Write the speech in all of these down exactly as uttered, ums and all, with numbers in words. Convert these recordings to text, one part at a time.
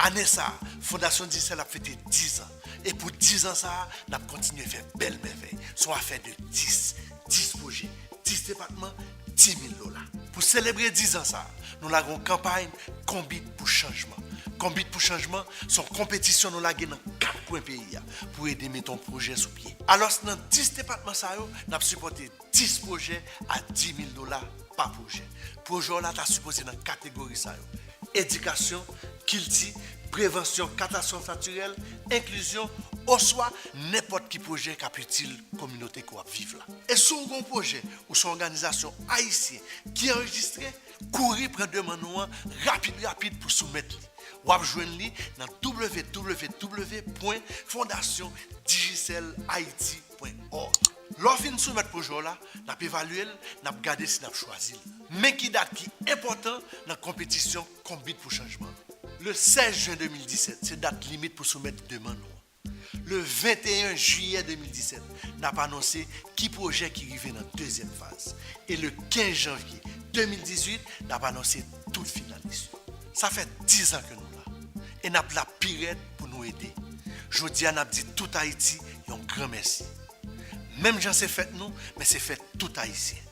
Ane sa a, Fondasyon Digicel ap fete diz an. E pou diz an sa a, n ap kontinye fè bèl mèvèy. Se yon afè de dis, dis pwojè, dis depatman, dis mil dola. Pou selebre diz an sa a, nou lage yon kanpay Konbit pou chanjman. Konbit pou chanjman, se yon konpetisyon nou lage nan kat kwen peyi a pou ede mete yon pwojè sou pye. Alòs, nan dis depatman sa yo, n ap sipòte dis pwojè a dis mil dola pa pwojè. Pwojè w la ta sipoze nan kategori sa yo: edikasyon, kilti, prevansyon katastwòf natirèl, enklizyon, oswa nenpòt ki pwojè k ap itil kominote ke w ap viv la. E si w gen yon pwojè ou se yon òganizasyon ayisyen ki anrejistre, kouri pran demann ou an rapid rapid pou soumèt li. W ap jwenn li nan w w w pwen fondasyon digicel ayiti pwen òg. Lè w fin soumèt pwojè w la, n ap evalye l, n ap gade si n ap chwazi l. Men ki dat ki enpòtan nan konpetisyon Konbit pou chanjman. Le sèz jen de mil disèt, se dat limit pou soumèt demann ou an. Le venteyen jiyè de mil disèt, n ap anonse ki pwojè ki rive nan dezyèm faz. E le kenz janvye de mil dizuit, n ap anonse tout finalis yo. Sa fè diz an ke nou la. E n ap la pi rèd pou nou ede. Jodi a, n ap di tout Ayiti yon gran mèsi. Menm jan se fèt nou, men se fèt tout Ayisyen.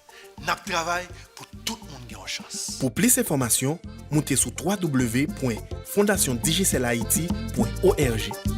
N ap travay pou tout moun gen yon chans. Pou plis enfòmasyon, moute sou w w w pwen fondasyon digicel ayiti pwen org.